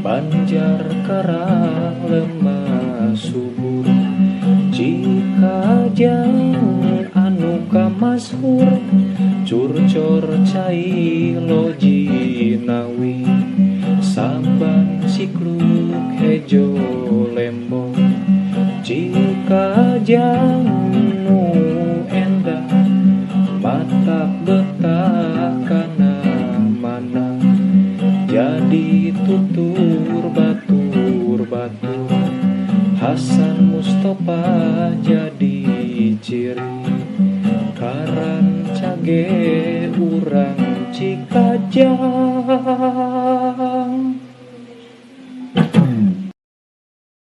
Banjar Karang lemah subur. Cikajang anu kamashur curcor cai lojinawi. Saban sikluk hejo lembong. Cikajang nu endah matak betah kana mana. Jadi tutur batur batur Hasan Mustafa jadi ciri. Karan cage urang Cikajang.